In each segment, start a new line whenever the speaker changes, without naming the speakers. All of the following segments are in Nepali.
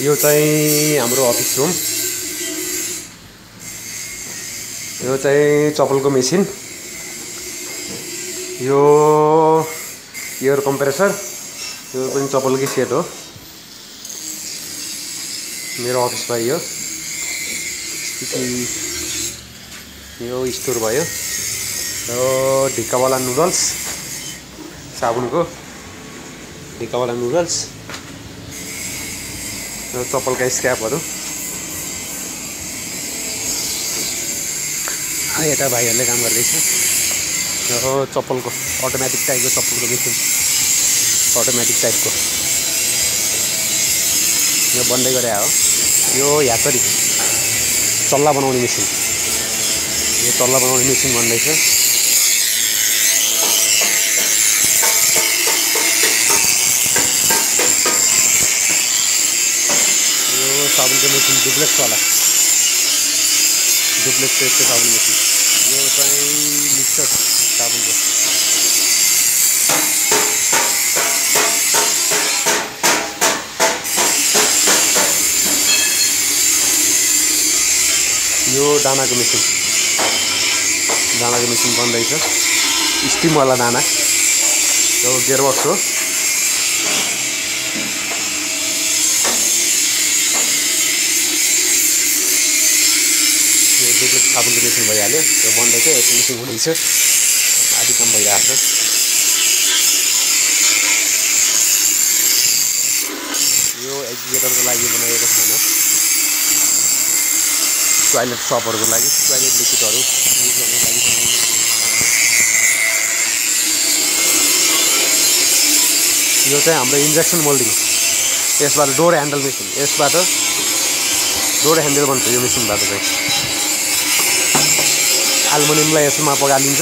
यो चाहिँ हाम्रो अफिस रुम। यो चाहिँ चप्पलको मेसिन, यो एयर कम्प्रेसर, यो पनि चप्पलकै सेट हो। मेरो अफिस भयो यो स्टोर भयो। यो ढिक्कावाला नुडल्स, साबुनको ढिक्कावाला नुडल्स, यो चप्पलका स्क्र्यापहरू। यता भाइहरूले काम गर्दैछ। यो चप्पलको अटोमेटिक टाइपको चप्पलको मेसिन, अटोमेटिक टाइपको यो बन्दै गरे हो। यो ह्याचरी चल्ला बनाउने मेसिन, यो चल्ला बनाउने मेसिन बन्दैछ। यो साबुनको मेसिन डुप्लेक्सवाला, डुप्लेक्स टाइपको साबुन मेसिन। यो चाहिँ मिक्सर साबुनको। यो दानाको मेसिन, दानाको मेसिन बन्दैछ। स्टिमवाला दाना, यो गेयरबक्स हो। यो डुप्लेक्स साबुनको मेसिन भइहाल्यो। यो बन्दैछ, यो फिनिसिङ हुँदैछ, आदि काम भइरहेको छ। यो एक्जिकेटरको लागि बनाएको छैन, टोयलेट सपहरूको लागि, टोयलेट लिक्विडहरू युज गर्नको लागि बनाइएको छ। यो चाहिँ हाम्रो इन्जेक्सन मोल्डिङ, यसबाट डोर ह्यान्डल मेसिन, यसबाट डोर ह्यान्डल बन्छ यो मेसिनबाट चाहिँ। एल्युमिनियमलाई यसमा पगालिन्छ,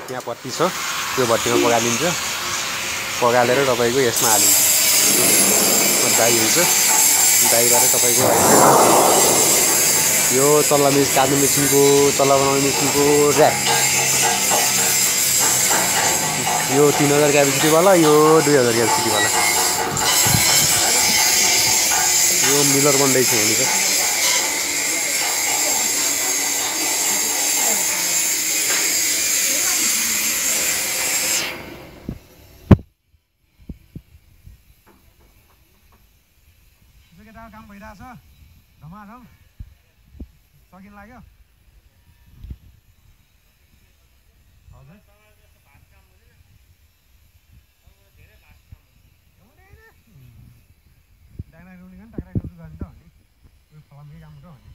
यहाँ भट्टी छ, त्यो भट्टीमा पगालिन्छ, पगालेर तपाईँको यसमा हालिन्छ, डाई हुन्छ। डाईबाट तपाईँको यो चल्ला काट्ने मेसिनको, चल्ला बनाउने मेसिनको ऱ्याक, यो 3000 क्यापेसिटीवाला, यो 2000 क्यापेसिटीवाला। यो मिलर बन्दैछ यहाँनिर। काम भइरहेछ, धमाधम सकिन लाग्यो। हजुर डाक्रा रुनी गर्ने, टाक्रा रुनी गर्ने त हो नि, उयो फलामकै काम त हो नि।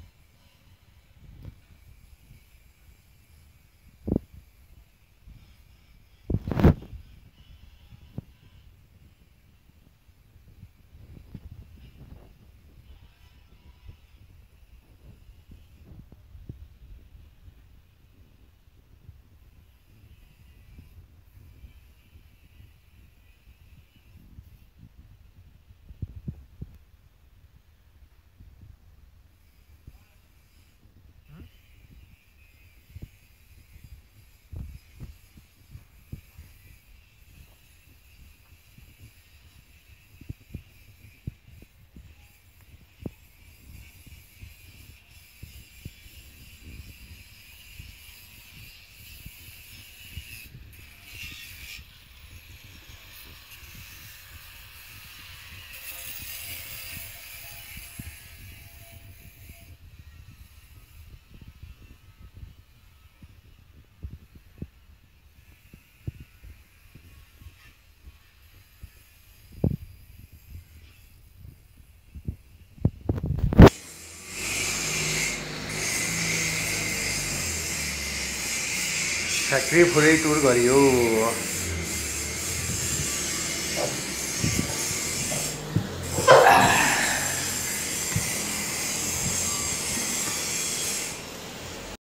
फ्याक्ट्री पुरै टुर गरियो।